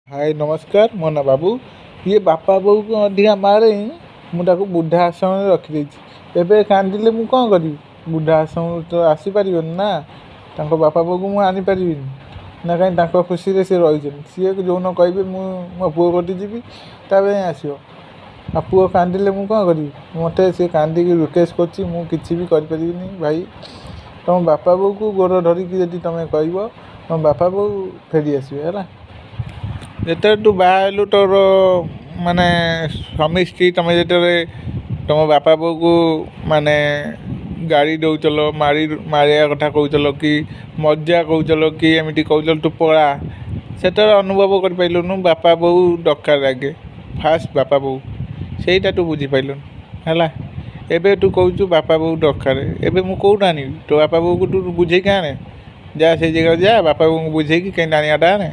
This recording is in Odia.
ହାଏ ନମସ୍କାର, ମୋ ନାଁ ବାବୁ। ଇଏ ବାପା ବୋଉକୁ ଅଧିକା ମାରେ, ମୁଁ ତାକୁ ବୃଦ୍ଧା ଆଶ୍ରମରେ ରଖିଦେଇଛି। ଏବେ କାନ୍ଦିଲେ ମୁଁ କ'ଣ କରିବି? ବୃଦ୍ଧା ଆଶ୍ରମରୁ ତ ଆସିପାରିବନି ନା, ତାଙ୍କ ବାପା ବୋଉକୁ ମୁଁ ଆଣିପାରିବିନି ନା। କାହିଁ ତାଙ୍କ ଖୁସିରେ ସେ ରହିଛନ୍ତି। ସିଏ ଯେଉଁଦିନ କହିବେ ମୁଁ ମୋ ପୁଅ କତିକି ଯିବି, ତାପରେ ଯାଇ ଆସିବ। ଆଉ ପୁଅ କାନ୍ଦିଲେ ମୁଁ କ'ଣ କରିବି? ମୋତେ ସେ କାନ୍ଦିକି ରିକ୍ୱେଷ୍ଟ କରୁଛି, ମୁଁ କିଛି ବି କରିପାରିବିନି ଭାଇ। ତୁମ ବାପା ବୋଉକୁ ଗୋଡ଼ ଧରିକି ଯଦି ତୁମେ କହିବ, ତୁମ ବାପା ବୋଉ ଫେରି ଆସିବେ। ହେଲା, ଯେତେବେଳେ ତୁ ବାହା ହେଲୁ ତୋର ମାନେ ସ୍ୱାମୀ ସ୍ତ୍ରୀ, ତୁମେ ଯେତେବେଳେ ତୁମ ବାପା ବୋଉକୁ ମାନେ ଗାଳି ଦେଉଥିଲ, ମାରି ମାରିବା କଥା କହୁଥିଲ କି ମଜା କହୁଥିଲ କି ଏମିତି କହୁଥିଲ ତୁ ପଳା, ସେତେବେଳେ ଅନୁଭବ କରିପାରିଲୁନୁ ବାପା ବୋଉ ଦରକାର ଆଗେ, ଫାଷ୍ଟ ବାପା ବୋଉ, ସେଇଟା ତୁ ବୁଝିପାରିଲୁନୁ। ହେଲା, ଏବେ ତୁ କହୁଛୁ ବାପା ବୋଉ ଦରକାର। ଏବେ ମୁଁ କେଉଁଠୁ ଆଣିବି? ତୋ ବାପା ବୋଉକୁ ତୁ ବୁଝେଇକି ଆଣେ, ଯା ସେଇ ଜାଗାକୁ ଯା, ବାପା ବୋଉଙ୍କୁ ବୁଝେଇକି କେମିତି ଆଣିବାଟା ଆଣେ।